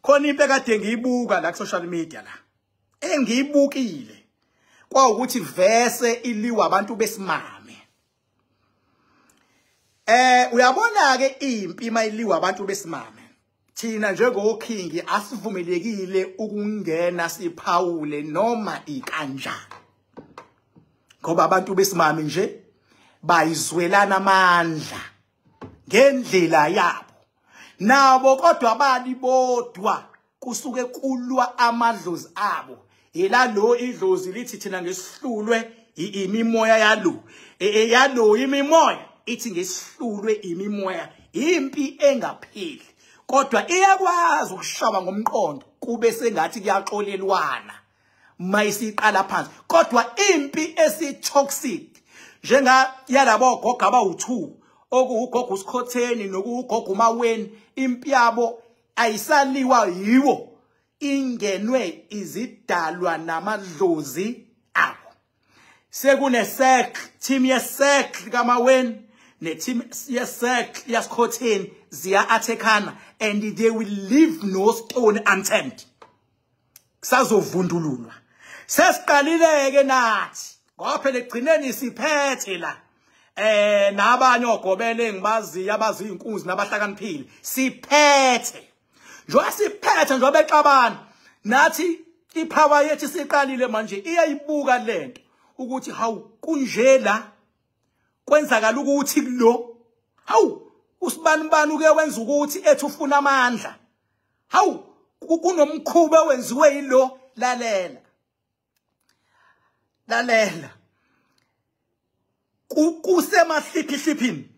Khona into ekade ngiyibuka la ku social media la engiyibukile kwawukuthi vese iliwa abantu besimame. Uyabona ke impi mayiliwa abantu besimame, thina njengoKing asivumelekile ukungena siphawule noma ikanjani, ngoba abantu besimame nje bayizwelana amandla ngendlela yabo nabo, kodwa bali bodwa kusuke kulwa amadlozi abo. Ila lo idlozi lithi thina ngesihlulwe imimoya yalo, yalo imimoya ithi ngesihlulwe imimoya. Impi engapheli, kodwa iyakwazi ukushaba ngomqondo kube sengathi kuyaxolelwana mayisiqala phansi. Kodwa impi esi-toxic njenga yalabo gogo abawu2, okuwugogo uSikhotheni nokuwugogo uMaweni, impi yabo ayisaliwa yiwo, ingenwe izidalwa namadlozi abo. Sekune circle, team ye circle kaMaweni ne team ye circle yaSikhotheni ziya-attackana, and they will leave no stone unturned. Kusazovundululwa. Sesiqalile ke nathi, ngoba phela ekugcineni siphethe la nabanye ogobele engibaziyo abazinkunzi nabahlakaniphile, siphethe njengoba siphethe njengoba bexabana nathi. Ipower yethu siqalile manje iyayibuka lento ukuthi hawu kunje la kwenzakala ukuthi kulo, hawu usibanibani uke wenza ukuthi ethi ufuna amandla, hawu kunomkhuba wenziwe yilo. Lalela, lalela, kusemahliphihlipini.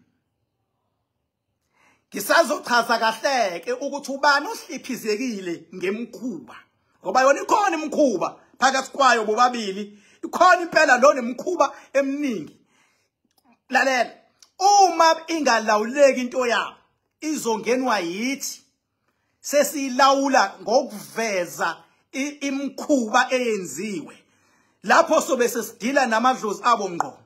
Ngisazochaza kahleke ukuthi ubani ohliphizekile ngemkhuba, ngoba yona ikhona imkhuba phakathi kwayo bobabili, ikhona impela lo nemkhuba eminingi. Lalela, uma ingalawuleki into yabo izongenwa yithi sesiyilawula ngokuveza imkhuba eyenziwe. Lapho sobe sesidila namadlozi abo ngqo,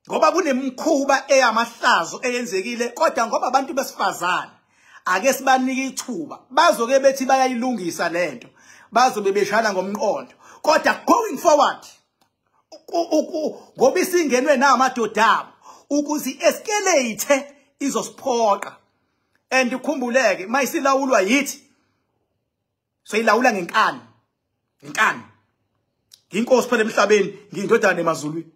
ngoba kunemkhuba eyamahlazo eyenzekile. Kodwa ngoba abantu besifazane ake sibanike ithuba, bazoke bethi bayayilungisa lento, bazobe beshana ngomqondo. Kodwa going forward, ngoba isingenwe namadoda abo, ukuze escalate izosiphoqa. And ukhumbuleke mayisilawulwa yithi, soyilawula ngenkani, ngenkani. Inkosi phela emhlabeni, ngiyindodana emazulwini.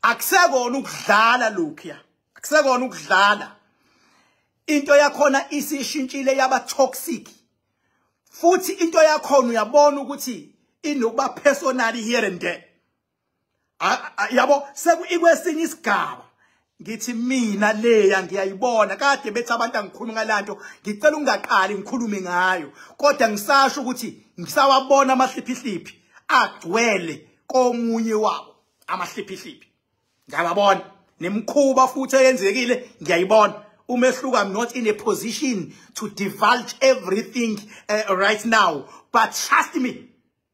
Akusekona ukudlala lokhuya, akusekona ukudlala. Into yakhona isishintshile yaba toxic, futhi into yakhona uyabona ukuthi inokuba personal here and there, yabo. Sekuyikwesinye isigaba. Ngithi mina leya ngiyayibona kade bethi abantu angikhuluma ngalanto, ngicela ungaqali ngikhulume ngayo, kodwa ngisasho ukuthi ngisawabona amahliphihliphi agcwele komunye wabo. Amahliphihliphi ngiyababona, nemkhuba futhi eyenzekile ngiyayibona. Umehluko, I'm not in a position to divulge everything right now, but trust me,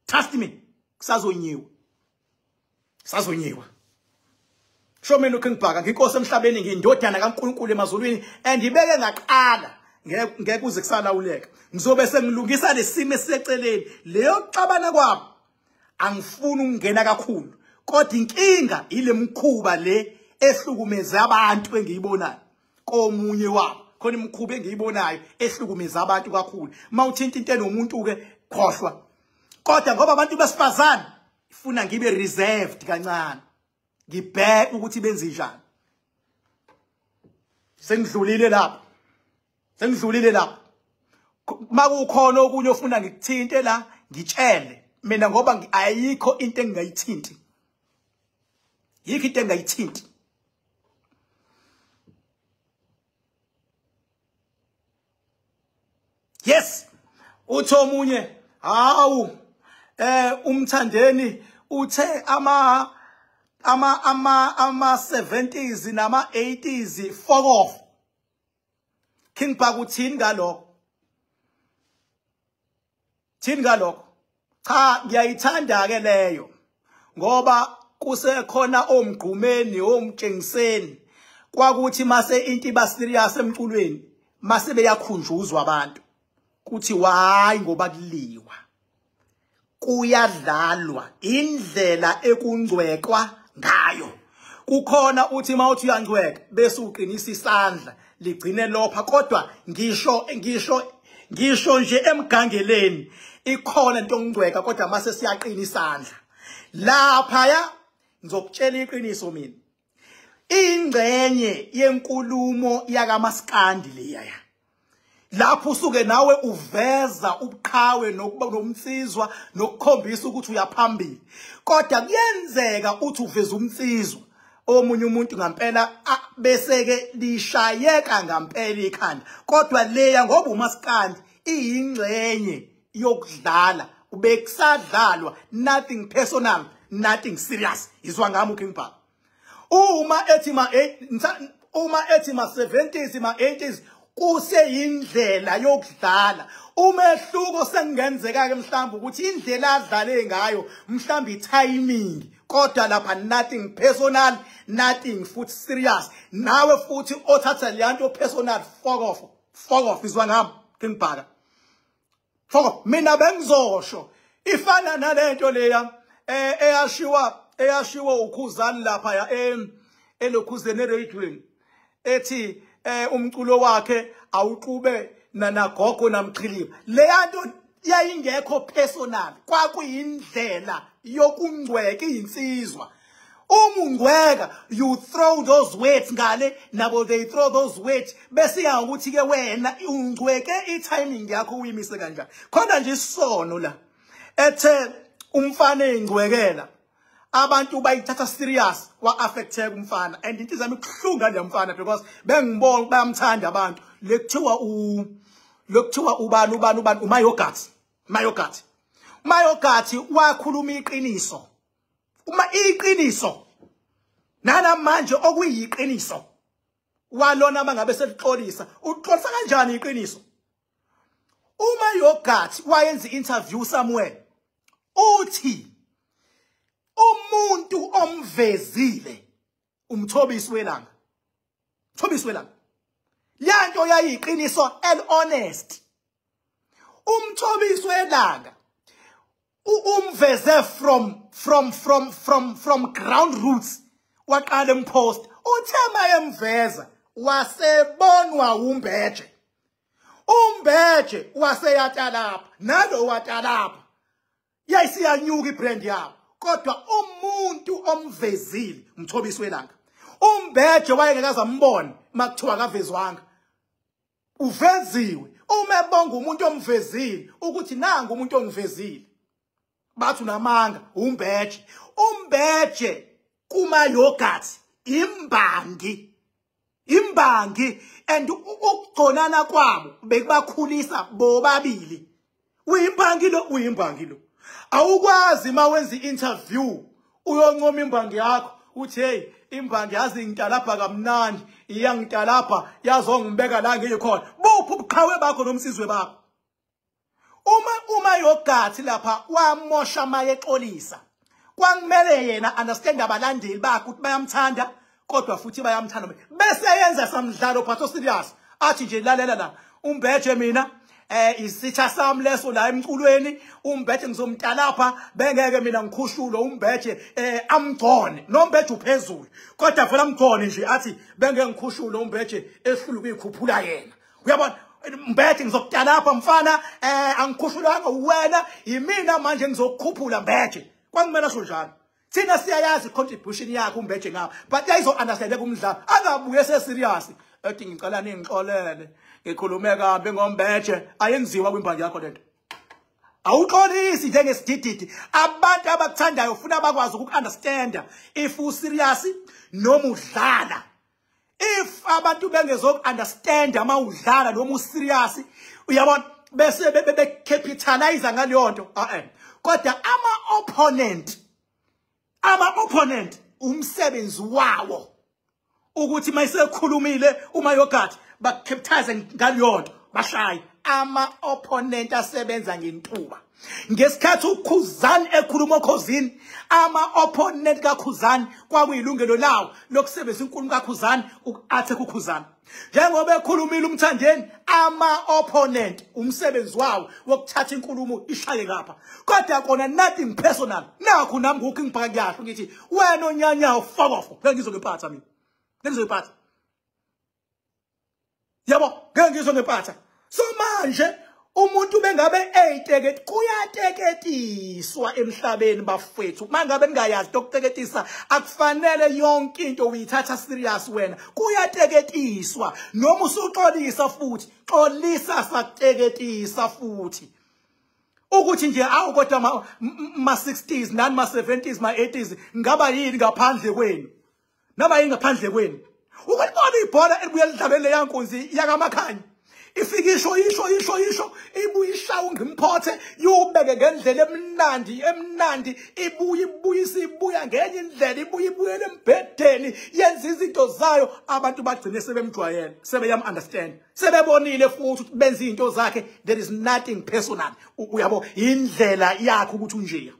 trust me, kusazonyiwa, kusazonyiwa. Sho mina uKing Bhaka, nginkosi emhlabeni, ngiyindodana kaNkulunkulu emazulwini, and ibeke ngaqala ngeke kuze kusalawuleka. Ngizobe sengilungisa lesimo esiseceleni leyo kuxabana kwabo, angifuni ukungena kakhulu. Kodwa inkinga ile mkhuba le ehlukumeze abantu engiyibonayo komunye wabo. Khona imikhuba engiyibonayo ehlukumeza abantu kakhulu. Mawuthinta into enomuntu ke, khohlwa. Kodwa ngoba abantu besifazane ifuna ngibe reserved kancane, ngibheke ukuthi benze njani. Sengidlulile lapho, sengidlulile lapho. Makukhona okunye ofuna ngikuthinte la, ngitshele mina, ngoba ayikho into engingayithinti, yikho into engingayithinti. Yes, uthi omunye, hawu uMthandeni uthe ama 70s nama 80s fuck off. King Bhaka uthini ngalokho? Thini ngalokho? Cha, ngiyayithanda ke leyo, ngoba kusekhona omgqumeni omtshengiseni kwakuthi mase into iba serious emculweni mase beyakhunjuzwa abantu. Kuthi hayi ngoba kuliwa. Kuyadlalwa indlela ekungcwekwa ngayo. Kukhona uthi mawuthi uyangcweka bese uqinisa isandla ligcine lopha, kodwa ngisho nje emgangeleni ikhona into ongcweka, kodwa mase siyaqina isandla. Lapha ya ngizokutshela iqiniso mina. Ingcenye yenkulumo yakaMaskandi leya. Lapho usuke nawe uveza ubuqhawe nokuba nomnsizwa nokukhombisa ukuthi uyaphambili. Kodwa kuyenzeka uthi uveza umnsizwa omunye umuntu ngempela bese ke lishayeka ngempela ikhanda. Kodwa leya ngoba uMaskandi iyingcenye yokudlala, ubekusadlalwa, nothing personal, nothing serious. Izwa ngami uKing Bhaka. Uma ethi ma 70s ma 80s kuseyindlela yokudlala. Umehluko sengenzeka ke mhlawumbe ukuthi indlela adlale ngayo mhlawumbe timing, kodwa lapha nothing personal, nothing futhi serious. Nawe futhi othatha le nto personal, fuck off, fuck off. Izwa ngami King Bhaka. Fuck off. Mina bengizosho ifana nalento leya eyashiwa uKhuzani lapha ya elokhuzeni eradioweni ethi umculo wakhe awuqube nagogo namxhiliba. Leya nto yayingekho personal, kwakuyindlela yokungcweka insizwa. Uma ungcweka you throw those weights ngale, nabo they throw those weights, bese ya ukuthi ke wena ungcweke i-timing yakho uyimise kanjani. Khona nje isono la ethe umfana engcwekela abantu bayithatha serious, wa affecteka umfana. And into zami kuhlunga le mfana because bengibona bayamthanda abantu. Lekuthiwa ubani uMayogathi. Mayogathi wakhuluma iqiniso. Uma iqiniso nana manje okuyiqiniso walona mangabe selixolisa, uxolisa kanjani iqiniso? Uma Yogathi wayenza interview somewhere uthi umuntu omvezile uMthobisi Welanga. Mthobisi Welanga. Yanto yayiqiniso and honest. UMthobisi Welanga umveze from ground roots. Waqala empost uthe mayemveza wasebonwa uMbeje. UMbeje waseyatalapha nalo watalapha. Yayisiyanyuka ibrand yabo. Kodwa umuntu omvezile uMthobisi Welanga. UMbeje wayengekaze ambone makuthiwa akavezwanga. Uveziwe. Uma ebonga umuntu omvezile ukuthi nangu umuntu ongivezile, bathi unamanga uMbeje. UMbeje kuma Yogathi imbangi. Imbangi and ukugconana kwabo bekubakhulisa bobabili. Uyimbangi lo, uyimbangi lo. Awukwazi mawenza interview uyoncoma imbangi yakho uthi hey imbangi yazi ngitalapha kamnandi, iyangitalapha yazongibeka la ngiyikhona. Buphi ubuqhawe bakho nomsizwe bakho? Uma Yogathi lapha wamosha mayexolisa, kwakumele yena understand abalandeli bakhe ukuthi bayamthanda, kodwa futhi bayamthanda bese yenza samdlalo phatho serious athi nje lalela la uMbeje mina isitha sami leso la emculweni, uMbeje ngizomtalapha bengeke mina ngikhushulwe uMbeje amgcone. NoMbeje uphezulu kodwa phela amgcone nje athi bengeke ngikhushulwe uMbeje ehlulu kuyikhuphula yena. Uyabona Mbeje ngizokutalapha mfana, angikhushulwanga wena, yimina manje ngizokukhuphula Mbeje. Kwakumele asho njalo. Thina siyayazi contribution yakhe uMbeje ngapha, but yayizo understand kumdlalo angabuye se serious ethi ngicela ningixolele ngikhulume kabi ngoMbeje. Ayenziwa kwimbangi yakho lento. Awuxolisi njengesidididi. Abantu abakuthandayo ufuna bakwazi ukuunderstanda if u serious noma udlala. If abantu bengezoku-understand ama udlala noma userious, uyabona bese be-capitalize ngaleyo nto. Kodwa ama-opponent umsebenzi wawo ukuthi mayisekhulumile uma Yogathi ba-capitalize ngaleyo nto bashaye. Ama opponent asebenza ngentuba. Ngesikhathi uKhuzani ekhuluma okhozini, ama opponent kaKhuzani kwakuyilungelo lawo lokusebenzisa inkulumo kaKhuzani uku-attack uKhuzani. Njengoba ekhulumile uMthandeni, ama opponent umsebenzi wawo wokuthatha inkulumo ishaye ngapha. Kodwa kona nothing personal. Nakho nami nguKing Bhaka ngiyasho ngithi wena onyanyawo fuck off. Ngeke ngizongiphatha mina. Ngeke ngizongiphatha. Yabo, ngeke ngizongiphatha. So manje umuntu bengabe eyiteketi, kuyateketiswa emhlabeni bafethu. Mangabe ningayazi ukuteketisa, akufanele yonke into uyithatha serious wena. Kuyateketiswa noma usuxolisa futhi, xolisa sakuteketisa futhi. Ukuthi nje awu kodwa ma 60s nani ma 70s ma 80s ngaba yini ngaphandle kwenu? Noma yini ngaphandle kwenu? Ukulibona ibhola elibuya lidlalele yankunzi yakamakhanya. Ifike isho isho isho isho ibuye ishawe ngimphothe yubeke ngendlela emnandi emnandi, ibuye ibuyise ibuya ngenye indlela, ibuye ibuyele embhedeni, yenza izinto zayo. Abantu bagcine sebemjwayele, sebeyam understand, sebebonile futhi ukuthi benza izinto zakhe. There is nothing personal. Uyabo, indlela yakhe ukuthi unjeya.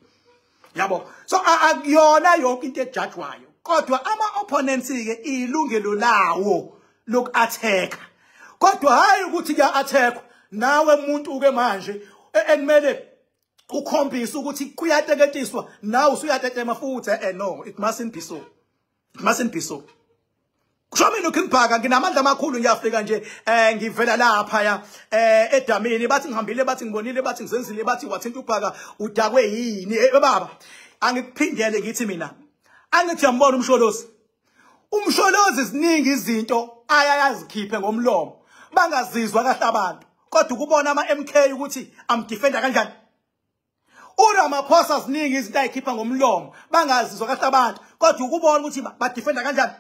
Yabo, so akuyona yonke into ejudgewayo, kodwa ama opponents ke ilungelo lawo loku-attack. Kodwa hayi ukuthi kuya-attack nawe umuntu ke manje ekumele ukhombise ukuthi kuyateketiswa, nawe usuyatetema futhi. No, it mustn't be so. It mustn't be so. Kusho mina uKing Bhaka nginamandla amakhulu, ngiyafika nje ngivela lapha ya edamini, bathi ngihambile, bathi ngibonile, bathi ngizenzile, bathi wathinta uBhaka udakwe yini. Baba, angikuphindele ngithi mina angithi uyambona uMsholozi. UMsholozi ziningi izinto ayayazikhiphe ngomlomo bangazizwa kahle abantu, kodwa ukubona ama MK ukuthi amdefenda kanjani. URamaphosa ziningi izinto ayikhipha ngomlomo bangazizwa kahle abantu, kodwa ukubona ukuthi badefenda kanjani.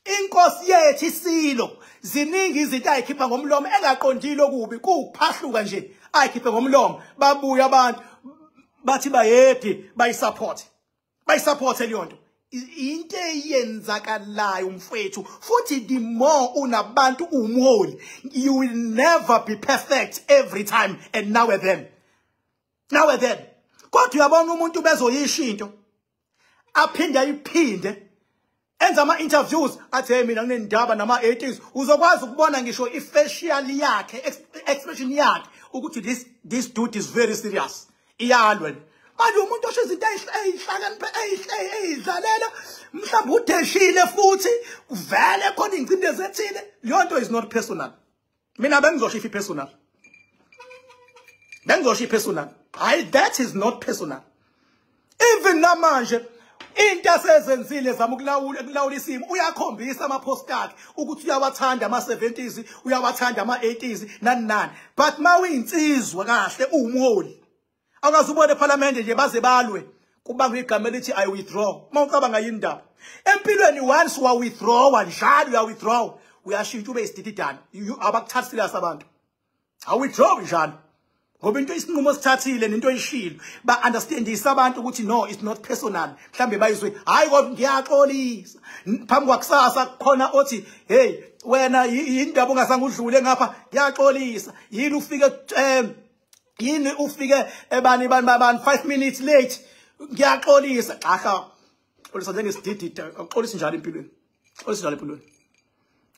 Inkosi yethu isilo ziningi izinto ayikhipha ngomlomo engaqondile okubi, kuphahluka nje ayikhiphe ngomlomo, babuya abantu bathi bayephi, bayisupport, bayisupport leyo nto. Into eyenzakalayo mfethu, futhi the more unabantu umholi, you will never be perfect every time and now and then, now and then. Kodwa uyabona umuntu bezoyisho into aphinde ayiphinde, enza ama interviews athi hey mina nginendaba nama 80s, uzokwazi ukubona ngisho i-facial yakhe, expression yakhe ukuthi this dude is very serious. Iyalwa manje umuntu osho izinto ezihlakaniphe eyidlalela, mhlawumbe udeshile futhi kuvele khona ingcindezi ethile. Leyo nto is not personal. Mina bengizosho if personal, bengizosho personal. Hayi, that is not personal. Even namanje into asezenzile zama ukulawula isimo, uyakhombisa ama post akhe ukuthi uyawathanda ama 70s, uyawathanda ama 80s nani nani, but mawinsizwa kahle uwumholi awukaze ubone eParliament nje baze balwe kubangwa igama elithi I withdraw. Mawucabanga yini indaba empilweni, once wa withdraw njalo uya withdraw, uyashintsha ube isidididana, abakuthathi serious abantu. A withdraw njalo ngoba into isinqumo sithathile nento oyishilo, ba understandisa abantu ukuthi no, it's not personal. Mhlambe bayizwe hayi kodwa ngiyaxolisa phambi kwakusasa khona othi hey wena indaba ongazange udlule ngapha, ngiyaxolisa yini ufike yini ufike ebani bani bani 5 minutes late, ngiyaxolisa. Cha, xolisa njengesididida, uxolisa njalo empilweni, xolisa njalo empilweni.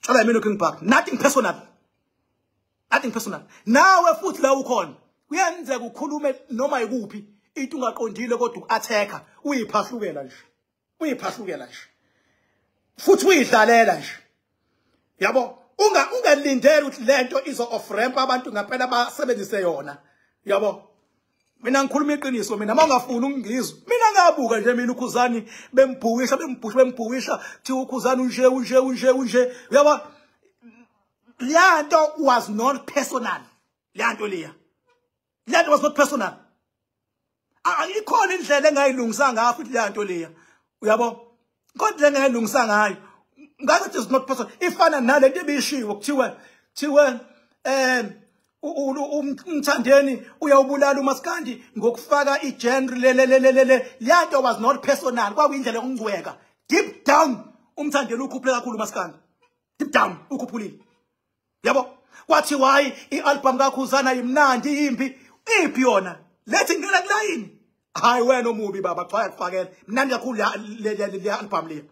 Tshala mina uKing Bhaka, nothing personal, nothing personal. Nawe futhi la ukhona kuyenzeka ukhulume noma ikuphi into ungaqondile, kodwa uku-attack uyiphahlukela nje, uyiphahlukela nje futhi uyidlalela nje. Yabo, ungalindeli ukuthi lento izo off ramp abantu ngempela basebenzise yona. Yabo, mina ngikhuluma iqiniso mina, mawungafuni ukungizwa mina ngabuka nje mina uKhuzani bembhuwisha bembhusha bembhuwisha, kuthiwa uKhuzani unje unje unje unje. Uyabo, leyanto was not personal. Leyanto leya, leyanto was not personal. Ikhona indlela engayilungisa ngayo futhi leyanto leya. Uyabo, kodwa indlela engayilungisa ngayo ngathi is not personal. Ifana nalento ebishiwo kuthiwe kuthiwe uMthandeni uyawubulala uMaskandi ngokufaka igenre le le le le le. Leyanto was not personal, kwakuyindlela yokungcweka. Deep down uMthandeni ukhuphule kakhulu uMaskandi, deep down ukhuphulile. Yabo, Kwathi why i-album kaKhuzana imnandi impi iphi yona? Lethi ngena kulayini. Hayi wena omubi baba, cha yakufakela. Mnandi kakhulu le album le.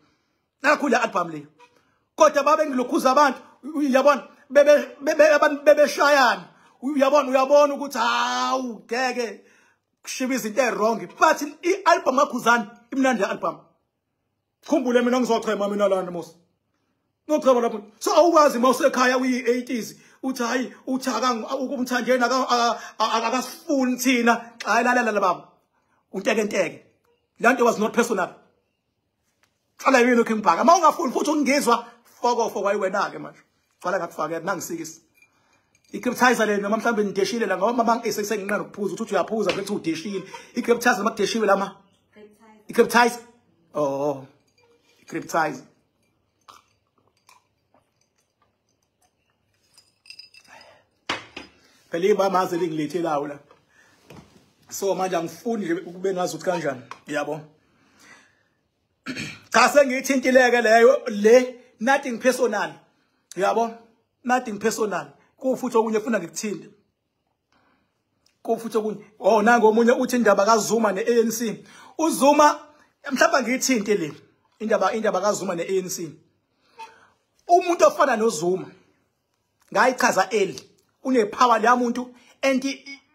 Nakhulu le album le. Kodwa babe ngilokhuza abantu, uyabona, bebe abantu bebeshayana. Uyabona, uyabona ukuthi hawu ngeke kushiba izinto ewrong. But i-album kaKhuzana imnandi le album. Khumbule mina ngizochema mina lana mos. Ngochema lapho. So awukwazi mawusekhaya uyi-80s uthi hayi uthi ukumthandeni akasifuni thina. Hayi lalela baba. Untekenteke. Lanto was not personal. Qala yini uKing Bhaka. Uma ungafuni futhi ukungizwa fokofo kwayiwena ke manje. Qala ngakufakela nangisikisi. I-cryptizer le noma mhlambe ngideshile la ngoba mama ngisenginqena ukuphuza uthi uyaphuza bese udeshile. I-cryptizer noma kudeshiwe lama. I-cryptizer. Oh. I-cryptizer. Phela ibamaze lingilethe lawo la. So manje angifuni nje ukube ngazi ukuthi kanjani, yabo. Cha sengiyithintileke leyo le, nothing personal. Yabo, nothing personal. Kufuthi okunye funa ngikuthinte. Kufuthi okunye. Oh nango omunye uthi indaba kaZuma neANC. uZuma mhlawumbe ngiyithinte le. Indaba kaZuma neANC. Umuntu ofana noZuma ngayichaza early. Unepower leya muntu and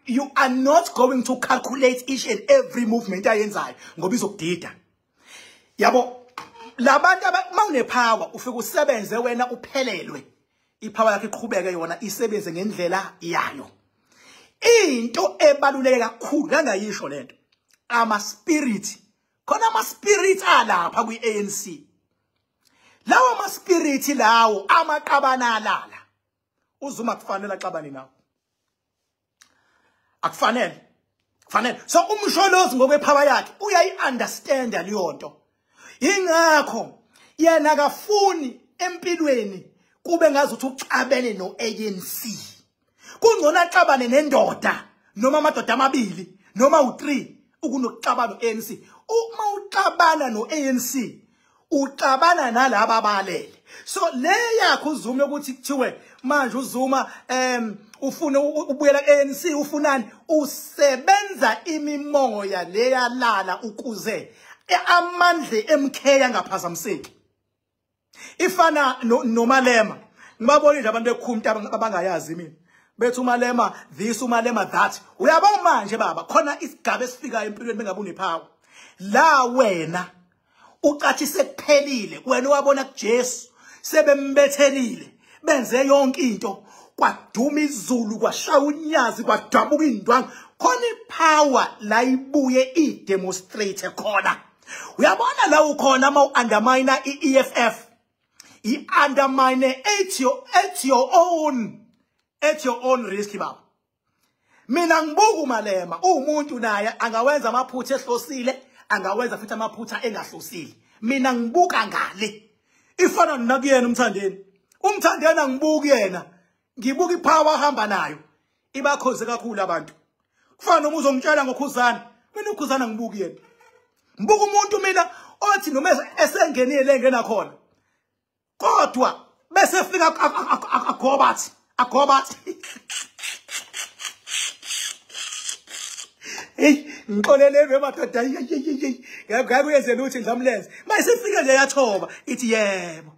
you are not going to calculate each and every movement ayenzayo ngoba izokudida. Yabo labantu mawunepower ufike usebenze wena uphelelwe. Ipower yakhe iqhubeke yona isebenze ngendlela yayo. Into ebaluleke kakhulu kangayisho lento. Ama spirit. Khona ama spirit alapha kwi-ANC. Lawo ama spirit lawo amaqabana alala. uZuma kufanele axabane nawo. Akufanele. Kufanele. So uMsholozi ngokwepower yakhe uyayi-understanda leyo nto. Ingakho yena akafuni empilweni kube ngazuthi uxabene no-ANC. Kungcono axabane nendoda noma amadoda amabili noma u3 ukunokuxabana no-ANC. Uma uxabana no-ANC uxabana nalaba abalele. So le yakho uZuma ukuthi kuthiwe manje uZuma ufuna ubuyela ANC ufunani, usebenza imimoya leyalala ukuze amandla MK angaphazamiseki. Ifana noMalema. Ngibabona nje abantu ekhumta abangayazi mina. Bethi uMalema this, uMalema that. Uyabona manje baba, khona isigaba esifikayo empilweni bengabe unepower. La wena ucathi sekuphelile, wena wabona kuJesu sebembethelile, benze yonke into, kwaduma izulu, kwashaya unyazi, kwadabuka indwangu. Khona ipower la ibuye i-demonstrate khona. Uyabona la ukhona uma u-undermine i-EFF, i-undermine at your own risk baba. Mina ngibuka uMalema, umuntu naye angawenza amaphutha ehlosile, angawenza futhi amaphutha engahlosile. Mina ngibuka ngale. Ifana nakuyena uMthandeni. UMthandeni angibuki yena. Ngibuka ipower ahamba nayo. Ibakhoze kakhulu abantu. Kufana noma uzongitshela ngoKhuzana. Mina uKhuzana ngibuki yena. Ngibuka umuntu mina othi noma esengenile le ngena khona. Kodwa bese fika agobathi, agobathi. Hey, ngixoleleni madoda. Ngeke kuyenzela ukuthi ngidlamlenze. Mayisifika nje yathoba ithi yebo.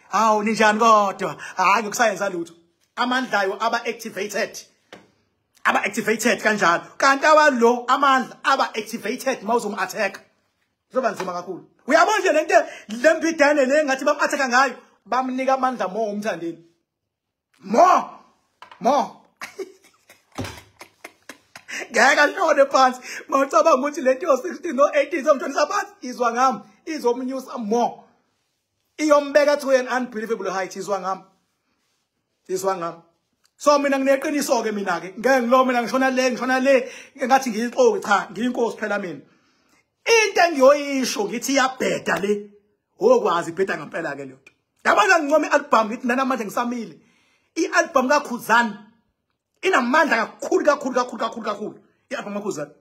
Hawu ninjani kodwa? Hayi ngikusayenza lutho. Amandla ayo aba activated. Aba activated kanjalo. Kanti awalo amandla aba activated mawuzom attack. Kuzoba nzima kakhulu. Uyabona nje lento lempidane le ngathi bam attack ngayo, bamnika amandla more uMthandeni. More. Ngeke ashone phansi. Mawucabanga ukuthi lento yo 16 no 18 izomshonisa phansi, izwa ngami, izomnyusa more. Iyombeka to an unbelievable height, izwa ngami. Izwa ngami. So mina ngineqiniso ke mina ke. Ngeke ngilo mina ngishona le, ngathi ngiyixoki, cha, ngiyinkosi phela mina. Into engiyoyisho ngithi iyabheda le. Okwazi ibheda ngempela ke leyo nto. Yabona ngincoma i-album ngithi nanamanje ngisamile. I-album kaKhuzani inamandla kakhulu kakhulu kakhulu kakhulu kakhulu. I-album kaKhuzani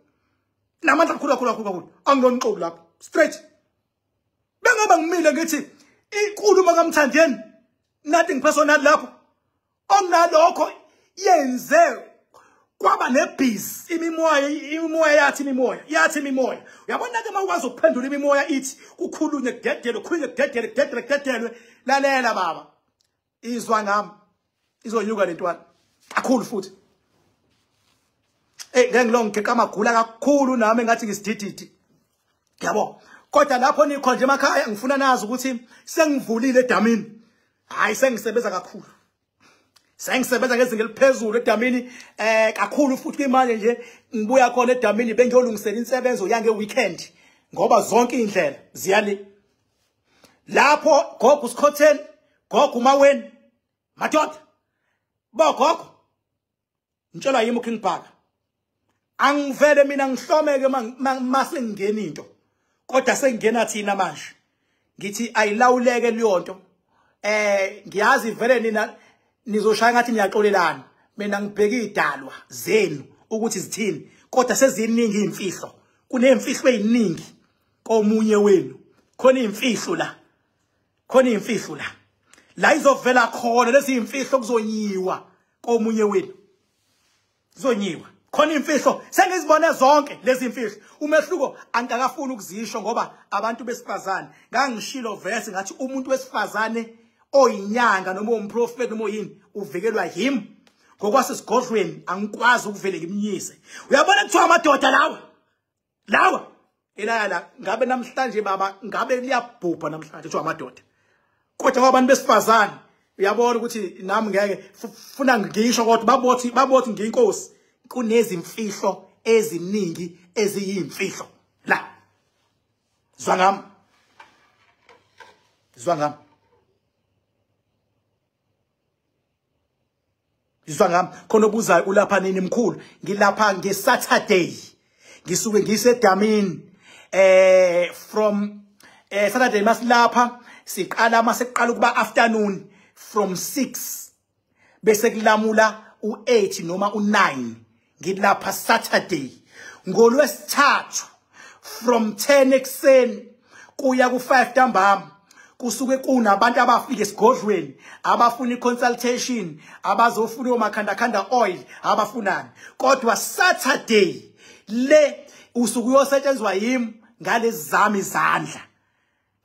inamandla kakhulu kakhulu kakhulu kakhulu. Angilonixoki lapho. Straight. Bengoba ngimile ngithi inkulumo kaMthandeni nothing personal lapho. Onalokho yenze kwaba nebhizi imimoya yathi imimoya. Uyabona ke mawukwazi ukuphendula imimoya ithi kukhulunywe kudedelwe kukhulunywe kudedelwe kudedelwe kudedelwe. Lalela baba, izwa ngami, izonyuka lentwana kakhulu futhi. Ngeke ngilonge amagula kakhulu nami ngathi ngisidididi. Yabo, kodwa lapho nikho nje emakhaya ngifuna nazi ukuthi sengivulile edamini. Hayi, sengisebenza kakhulu. Sengisebenza ngezinga eliphezulu edamini kakhulu futhi imanje nje ngibuya khona edamini bengiyolungisela insebenzo yange weekend ngoba zonke indlela ziyale. Lapho gogo uSikhotheni, gogo uMaweni, madoda. Bo gogo. Ngitshelwa yimi uKing Bhaka. Angivele mina ngihlomeke mase ngingena into. Kodwa sengingena thina manje. Ngithi ayilawuleke leyo nto. Ngiyazi vele nina nizoshaya ngathi niyaxolelana. Mina ngibheka idalwa zenu ukuthi zithini, kodwa seziningi imfihlo. Kunemfihlo eziningi komunye wenu. Khona imfihlo la. Khona imfihlo la. La izovela khona lezi imfihlo kuzonyiwa komunye wenu. Kuzonyiwa. Khona imfihlo sengizibone zonke lezi imfihlo. Umehluko angikafuni ukuzisho ngoba abantu besifazane ngangishilo verse ngathi umuntu wesifazane oyinyanga noma umprofeti noma oyini uvikelwa him. Ngokwasesigodlweni angikwazi ukuvele ngimnyise. Uyabona kuthiwa amadoda lawa lawa elaya la ngabe namhlanje baba ngabe liyabhubha namhlanje kuthiwa amadoda. Kodwa kwabantu besifazane uyabona ukuthi nami ngeke funa ngisho kodwa babothi ngiyinkosi. Kunezimfihlo eziningi eziyimfihlo la. Zwa ngami. Zwa ngami. Izwa ngami. Khona obuzayo ulapha nini mkhulu? Ngilapha ngeSaturday. Ngisuke ngisedamini from Saturday masilapha siqala masiqala kuba afternoon from 6 bese kulamula u8 noma u9. Ngilapha Saturday. Ngolwesithathu from 10 ekseni kuya ku5 ntambama kusuke kunabantu abafika esigodlweni abafuna iconsultation, abazofuna omakhanda khanda oil, abafunani. Kodwa Saturday le usuku uyosetshenzwa yimi ngalezi zami izandla.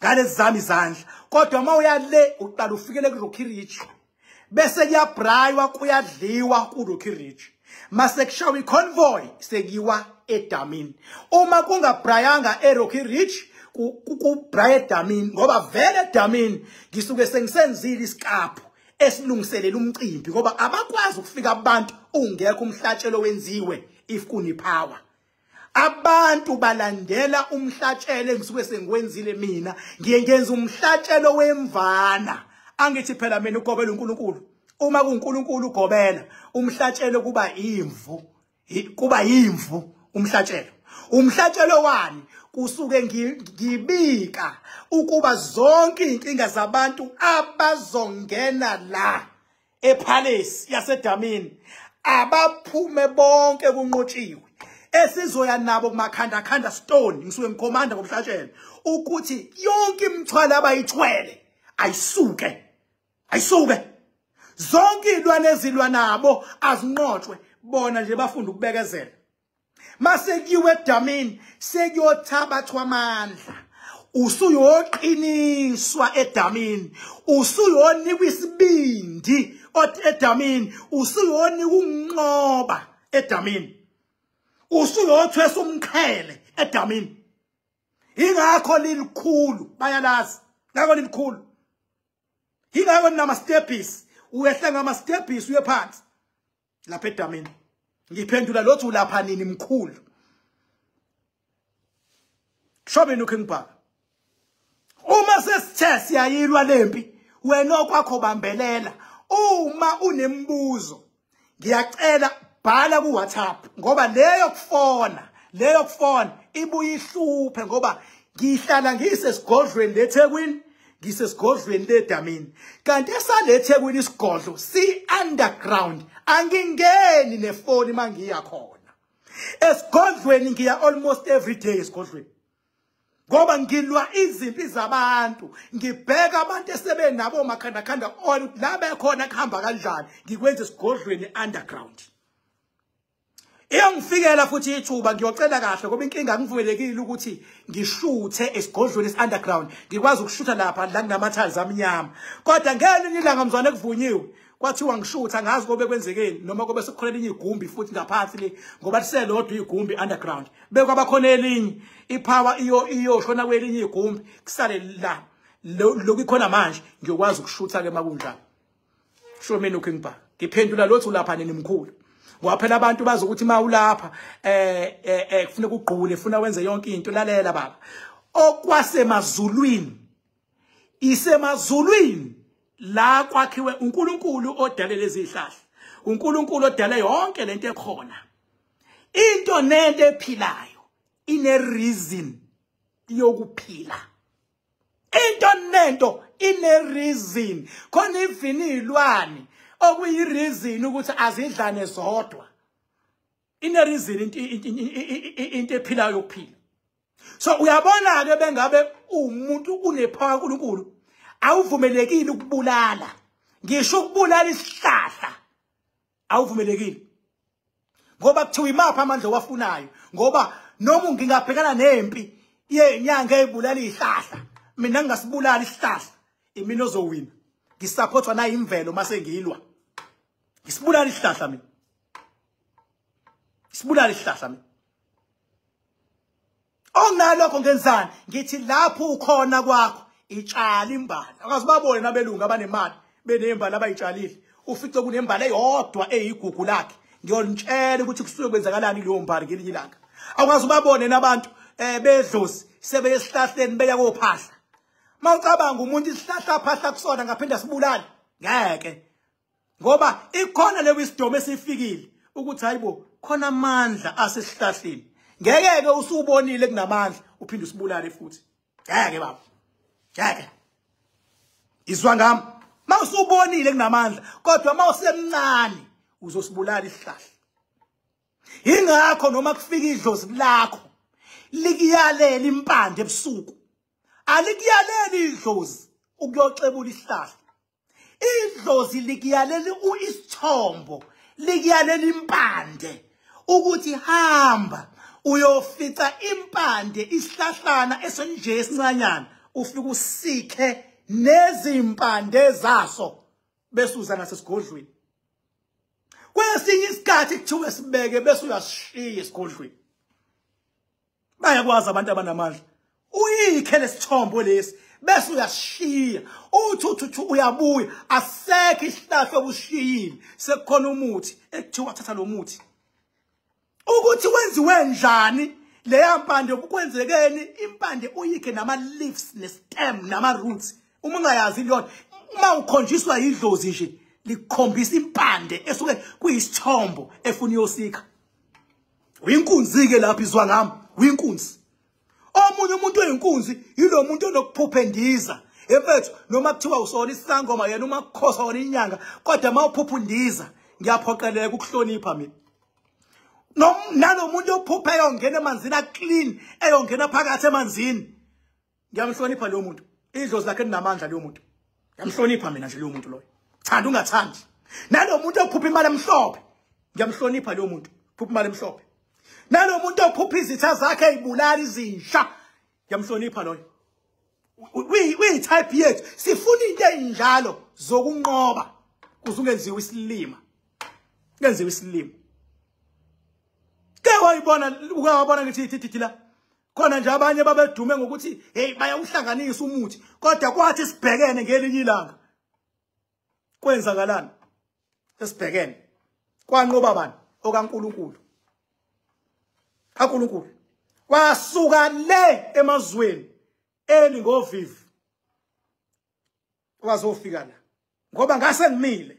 Ngalezi zami izandla. Kodwa mawuya le uqala ufikele ku Rocky Ridge. Bese kuyabraywa kuyadliwa ku Rocky Ridge. Mase kushawa iconvoy sekuyiwa edamini. Uma kungabrayanga eRocky Ridge kubraya edamini ngoba vele edamini ngisuke sengisenzile isikapho esilungiselela umcimbi ngoba abakwazi ukufika abantu ungekho umhlatshelo wenziwe if kune power. Abantu balandela umhlatshelo engisuke sengiwenzile mina. Ngiye ngenza umhlatshelo wemvana. Angithi phela mina ugobela uNkulunkulu. Uma kuNkulunkulu ugobela umhlatshelo kuba imvu, kuba imvu umhlatshelo. Umhlatshelo wani? Kusuke ngibika ukuba zonke inkinga zabantu abazongena la ePalace yaseDamini abaphume bonke kunqotshiwe. Esizoya nabo kumakhanda khanda stone ngisuke ngikhomanda ngomhlatshelo ukuthi yonke imithwalo abayithwele ayisuke. Ayisuke. Zonke izilwane ezilwa nabo azinqotshwe. Bona nje bafunda ukubekezela. Mase kuyiwe edamini sekuyothabathwa amandla. Usuyoqiniswa edamini, usuyonikwa isibindi edamini, usuyonikwa unqoba edamini, usuyothwesa umqhele edamini. Ingakho lilikhulu bayalazi, ngakho lilikhulu. Ingakho nama steps, uyehla ngama steps uye phansi lapha edamini. Ngiphendula lothi ulapha nini mkhulu? Shobe noKing Bhaka. Uma sesithe siyayilwa lempi, wena okwakho bambelela. Uma unembuzo ngiyacela bhala ku WhatsApp ngoba leyo kufona ibuye ihluphe ngoba ngihlala ngisesigodlweni leThekwini, ngisesigodlweni leDamini. Kanti esaleThekwini isigodlo si underground, angingeni nefoni mangiya khona. Esigodlweni ngiya almost every day esigodlweni. Ngoba ngilwa izimpi zabantu, ngibheka abantu esebenabo makhandakhanda on la bekhona kuhamba kanjani, ngikwenza esigodlweni underground. Iyongifikela futhi ithuba ngiyocela kahle ngoba inkinga angivumelekile ukuthi ngishuthe esigodlweni esi-underground, ngikwazi ukushutha lapha la kunama-tiles amnyama. Kodwa ngelinye ilanga mzwane kuvunyiwe, kwathiwa ngishutha ngazi kobe kwenzekeni noma kobe sekukhona elinye igumbi futhi ngaphansi le, ngoba liselodwa igumbi underground, bekwabakhona elinye ipower iyoshona kwelinye igumbi kusale la lokhu ikhona manje, ngiyokwazi ukushutha ke makunjalo. Sho mina uKing Bhaka ngiphendula lothu lapha nini mkhulu, ngoba phela abantu bazi ukuthi uma ulapha kufuneka ugqule, funa wenze yonke into. Lalela baba, okwasemazulwini isemazulwini la kwakhiwe uNkulunkulu odale lezi zihlahla, uNkulunkulu odale yonke lento ekhona. Into nento ephilayo ine reason yokuphila, into nento ine reason. Khona ivinilwane okuyi reason ukuthi azidlane zodwa, ine reason into ephilayo yokuphila. So uyabona ke bengabe umuntu unepower kaNkulunkulu, awuvumelekile ukubulala, ngisho ukubulala isihlahla awuvumelekile, ngoba kuthiwa imaphi amandla owafunayo. Ngoba noma ngingabhekana nempi yenyanga eyibulala izihlahla, mina ngingasibulala isihlahla, imina ozowina. Ngisupportwa na imvelo mase ngilwa, ngisibulala isihlahla mina, ngisibulala isihlahla mina. Ongalokho ngenzani? Ngithi lapho ukhona kwakho itshala imbali. Akaze babone nabelungu abanemali benembali abayitshalile, ufice kunembali eyodwa eyigugu lakhe. Ngiyonitshela ukuthi kusuke kwenzakalani kuleyo mbali ngelinye ilanga. Awukaze ubabone nabantu bedlozi sebeye esihlahleni beya kophahla. Mawucabanga umuntu isihlahla phahla kusona ngaphinda sibulale, ngeke, ngoba ikhona le wisdom esifikile ukuthi hayibo khona amandla asesihlahleni. Ngeke ke usubonile kunamandla uphinde usibulale futhi, ngeke baba, ngeke. Izwa ngami, mawusubonile kunamandla, kodwa mawusemncane uzosibulala isihlahla. Ingakho noma kufika idlozi lakho likuyalela impande ebusuku, alikuyalela idlozi ukuyoxebula isihlahla. Idlozi likuyalela isithombo, likuyalela impande ukuthi hamba uyofica impande isihlahlana esinje esincanyana, ufike usikhe nezimpande zaso bese uza nasesigodlweni. Kwesinye isikhathi kuthiwe sibeke bese uyasishiya esigodlweni. Bayakwazi abantu abanamandla, uyikhe lesithombo lesi bese uyashiya, uthi uthi uyabuya, asekho isihlahla obushiyile, sekukhona umuthi ekuthiwa thatha lo muthi. Ukuthi wenziwe njani leya mpande, kwenzekeni impande uyikhe nama leaves nestem nama roots. Uma ungayazi leyona, uma ukhonjiswa idlozi nje likhombisa impande esuke kuyisithombo efuna iyosikha. Uyinkunzi ke lapha, izwa ngami, uyinkunzi. Omunye umuntu oyinkunzi yilo muntu onokuphupha endiza. Emfethu noma kuthiwa usona isangoma yena uma kukhosa wona inyanga, kodwa mawuphupha undiza ngiyaphoqeleka ukuhlonipha mina. Nalo muntu ophupha eyongena emanzini aclean, eyongena phakathi emanzini, ngiyamhlonipha lo muntu. Idlozi lakhe linamandla lo muntu, ngiyamhlonipha mina nje lo muntu loyo, thanda ungathandi. Nalo muntu ophupha imali emhlophe, ngiyamhlonipha lo muntu, phupha imali emhlophe. Nalo muntu ophupha izitha zakhe ezibulala izinja, ngiyamhlonipha loyo. We type yethu sifuna into enjalo zokunqoba kuze ungenziwe isilima, kungenziwe isilima. Ke wayibona, ukawabona ngithi thithi la khona nje abanye babedume ngokuthi hey bayawuhlanganisa umuthi, kodwa kwathi sibhekene ngelinye ilanga kwenzakalani? Sesibhekene kwanqoba bani? OkaNkulunkulu. kaNkulunkulu wasuka le emazweni eli ngovivi wazofika la, ngoba ngase ngimile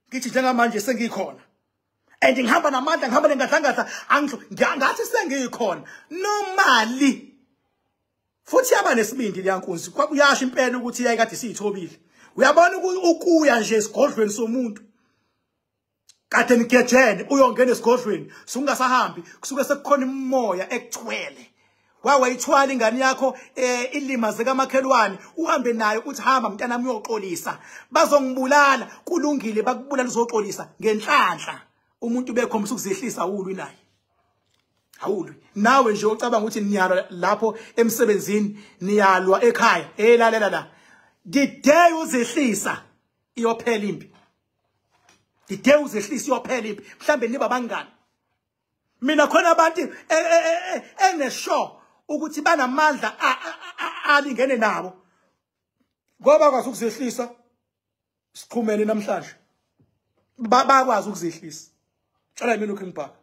ngithi njengamanje sengikhona and ngihamba namandla, ngihamba nengadlangadla, ngathi sengikhona nomali. Futhi yaba nesibindi leyankunzi, kwakuyasho impela ukuthi yayikade siyithobile. Uyabona ukuya nje esigodlweni somuntu kade nigejene, uyongena esigodlweni sungasahambi, kusuke sekukhona imoya ekuthwele. Wawayithwala ingane yakho ilimaze kamakhelwane, uhambe nayo uthi hamba mntanami uyoxolisa, bazongibulala. Kulungile, bakubulala uzoxolisa ngenhlanhla. Umuntu bekhombisa ukuzehlisa, awulwi naye, awulwi nawe nje. Ucabanga ukuthi niyalwa lapho emsebenzini, niyalwa ekhaya, elalela la, the day uzehlisa iyophela impi. The day uzehlisa iyophela impi. Mhlambe niba bangani. Mina khona abantu engesure ukuthi banamandla alingene nabo, ngoba bakwazi ukuzehlisa. Siqhumene namhlanje, bakwazi ukuzehlisa. Tshela mina uKing Bhaka,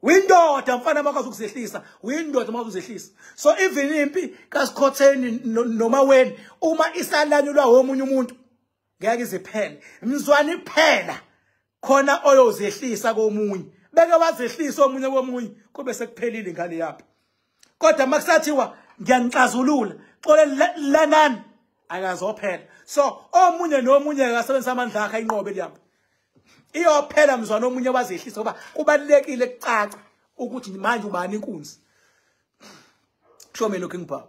uyindoda mfana makwazi ukuzehlisa, uyindoda makwazi ukuzehlisa. So even impi kaSikhotheni noma weni, uma isalanyulwa omunye umuntu, ngeke iziphele mzwani, phela khona oyozehlisa komunye, beke wazehlisa omunye komunye, kube sekuphelile ingane yaphi. Kodwa makusathiwa ngiyanixazulula, xole lanani, akazophela. So omunye nomunye akasebenzisa amandla akhe ayinqobe liyaphi, iyophela mzwana omunye wazehlisa, ngoba kubalulekile kucaca ukuthi manje ubani inkunzi. Kusho mina uKing Bhaka.